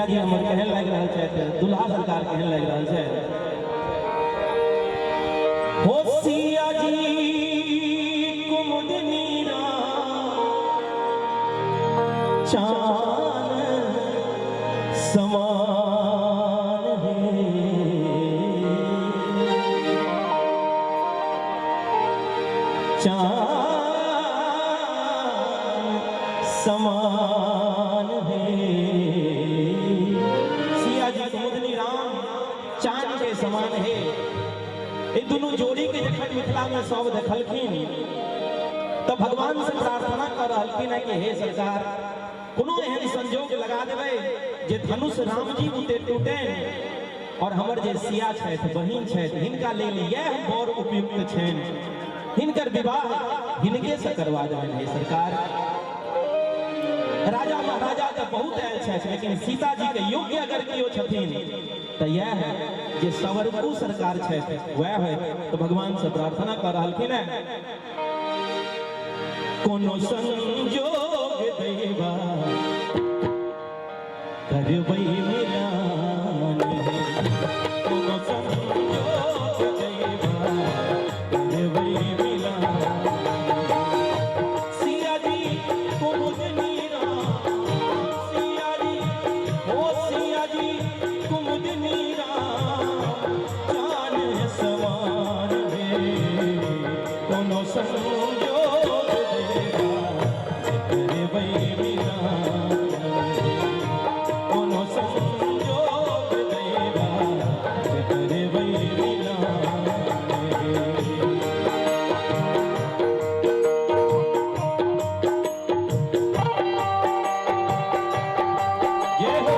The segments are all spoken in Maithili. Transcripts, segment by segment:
सिया जी हमर केहन लागि रहल छथि, दुल्हा सरकार केहन लागि रहल छथि। हो सिया जी कुमुदनी चान समान है, चान समान है। सिया जी कुमुदनी राम चांद के समान है। ई दुनू जोड़ी के जखन मिथिला में सब देखलखिन तो भगवान से प्रार्थना कर रहलखिन है कि हे सरकार, कोनो एहन संजोग लगा देबै जे धनुष राम जी बुते टूटनि और हमर जे सिया छथि, बहिन छथि, हिनका लेल यैह बर उपयुक्त छनि, हिनकर विवाह हिनके से करवा देबनि हे सरकार। राजा महाराजा तऽ बहुत आयल छथि, लेकिन सीता जी के योग्य अगर केओ छथिन तऽ यैह जे सवरकू सरकार छथि वएह है। तो भगवान से प्रार्थना कर रहलखिन है, कोनो संजोग देवा करबै मिलान हे, कोनो संजोग देवा करबै मिलान। सिया जी कुमुदनी राम, सिया जी ओ सिया जी कुमुदनी राम चान समान हे, कोनो संजोग देवा करबै मिलान, कोनो संजोग देवा करबै मिलान। जय हो।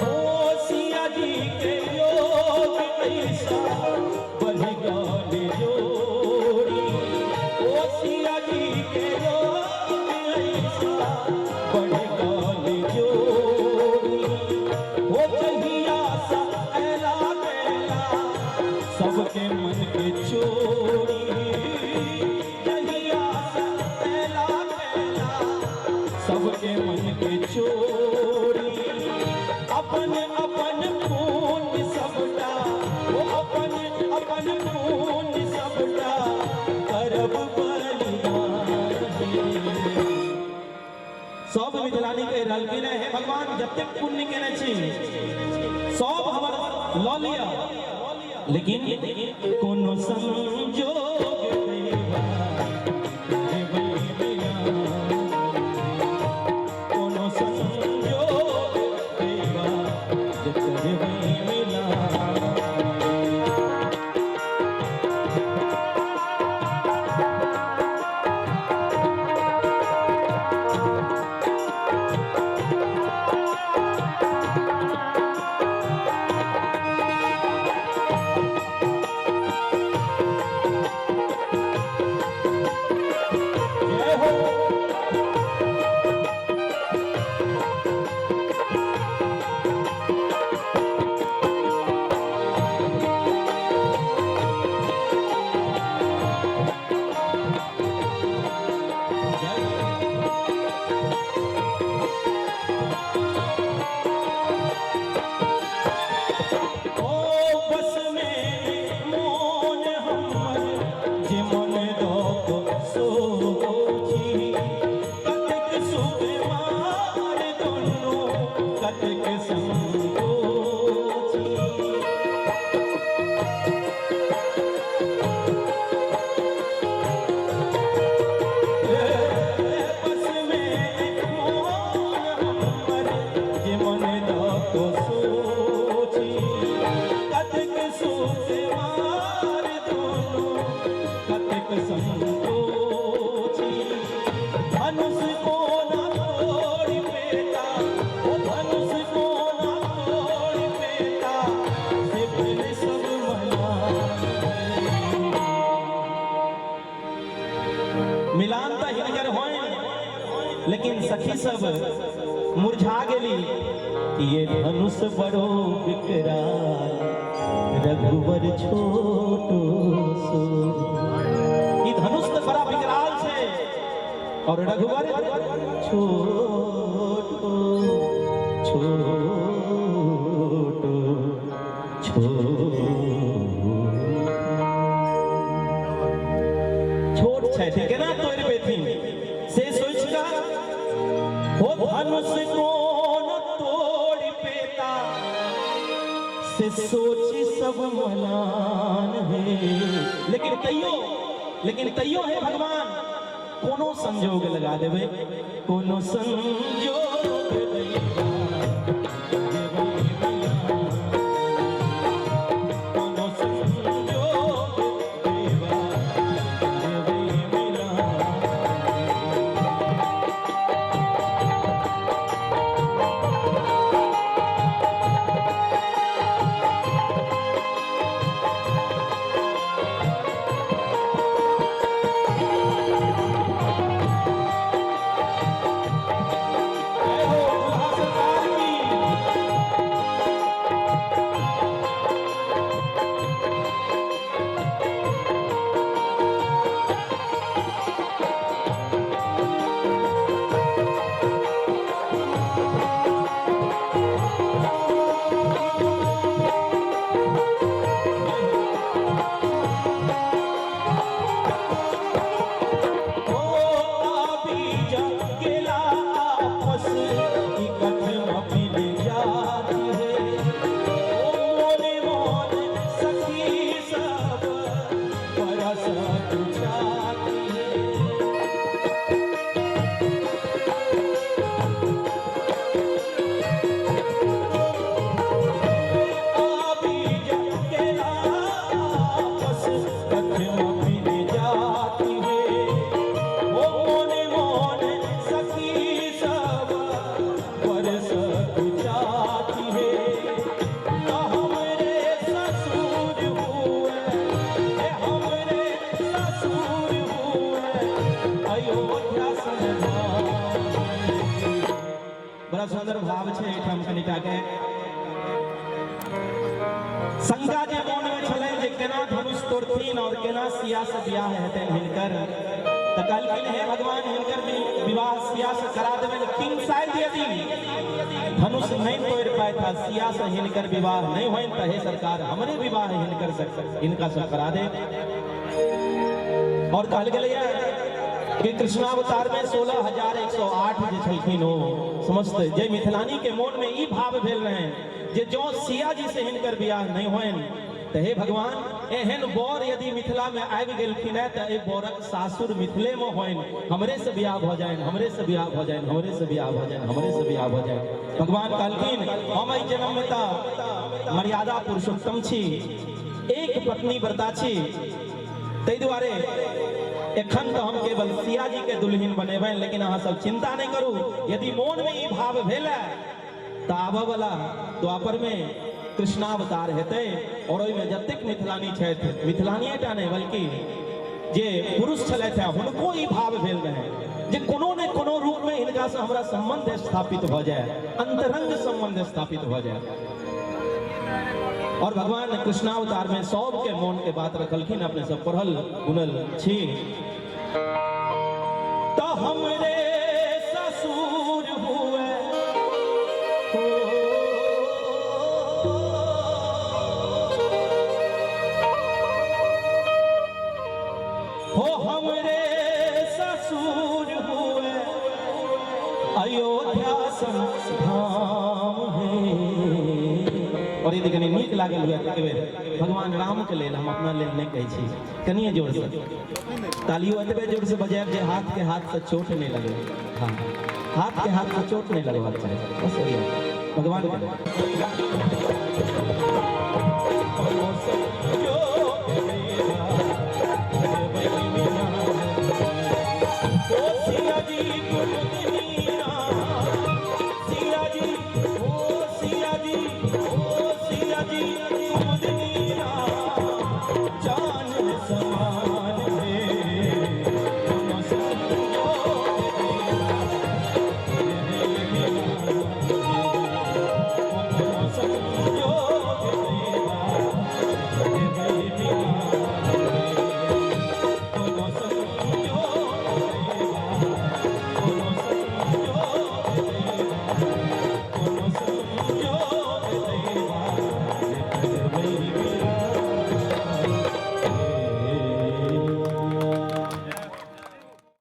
ओ सिया जी के योग ऐसा बढ़ गल जोड़ी, ओ सिया जी के योग ऐसा बढ़ गल जोड़ी। ओ जहिया सा ऐला बेला सबके मन के चोरी, जहिया सा ऐला बेला सबके मन के चोरी। अपन अपन खून सबटा, ओ अपन अपन खून सबटा करब बलिदान हे। सब मिथिलानी कहि रहलखिन हे भगवान, जतेक पुण्य केने छी सब हमर लऽ लिअ, लेकिन कोनो संजोग देवा करबै मिलान, कोनो संजोग देवा करबै मिलान। जय हो। सखी सब मुरझा गेली कि ये धनुष बड़ो विकराल रघुवर छोटो सो। ई धनुष तऽ बड़ा विकराल छै और रघुवर छोटो छोटो छोट छोट छथि, केना तोड़ि पेथिन से सोचि कऽ हो धनुष कोन तोड़ि पेता से सोची सब मलान है। लेकिन तैयो, लेकिन तैयो हे भगवान कोनो संजोग लगा देबै, कोनो संजोग कोनो संजोग देवा देबै मिला। जय हो दुल्हा सरकार की। ओ आबी जा गेला आपस की कथम मिल जात है। ओ मोने मोन सखी सब परस जात है। आबी जा गेला आपस कथम मिल जात है। ओ मोने मोन सखी सब परस जात है। तो हमरे ससुर हुए, हे हमरे ससुर हुए अयोध्या सनधाम। बड़ा सुंदर भाव छै एहिठाम कनिटा के। शंका जे मोन में छलनि जे केना धनुष तोड़थिन और केना सिया से बियाह हेतनि हिनकर, तऽ कहलखिन हे भगवान हिनकर विवाह सिया से करा देबनि किंग शायद यदि धनुष नहीं तोड़ पाए था सिया से हिनकर विवाह नहीं होइन तऽ हे सरकार हमरे विवाह हिनकर से हिनका से करा दे। और कहल गेलैया कि कृष्णावतार में 16,108 जे छलखिन ओ समस्त जे मिथिलानी के मोन में ई भाव भेल रहनि जे जँ सिया जी से हिनकर बियाह नहीं होइन तऽ हे भगवान एहन बर यदि मिथिला में आबि गेलखिन है तऽ एहि बरक सासुर मिथिले में होइन, हमरे से बियाह भऽ जाइन, हमरे से बियाह भऽ जाइन, हमरे से बियाह भऽ जाइन, हमरे से बियाह भऽ जाइन। भगवान कहलखिन हम एहि जन्म में तऽ मर्यादा पुरुषोत्तम छी, एक पत्नी व्रता छी, ताहि दुआरे एखन तऽ हम केवल सिया जी के दुल्हन बनेबनि, लेकिन अहाँ सब चिंता नहीं करू, यदि मोन में ई भाव भेल है तऽ आबऽ वाला द्वापर में कृष्णावतार हेतै और ओहिमे जतेक मिथिलानी छथि, मिथिलानिये टा नहि बल्कि जे पुरुष छलथि हैं हुनको ई भाव भेल रहै जे कोनो ने कोनो रूप में हिनका से हमरा संबंध स्थापित भऽ जाए, अंतरंग संबंध स्थापित भऽ जाए। और भगवान कृष्णावतार में सबके मोन के बात रखलखिन। अपने सब पढ़ल गुनल छी तो हमरे ससुर हुए हो हमरे ससुर हुए अयोध्या सन धाम है। और यदि कनि नीक लागल हुए तऽ एक बेर भगवान राम के लेल, हम अपना लेल नहि कहै छी, कनिए जोर से तालियो एतबे जोर से बजायब जे हाथ के हाथ से चोट नहीं लगे। हाँ, हाथ के हाथ से चोट नहीं लगबाक चाही, बस वही भगवान के लेल।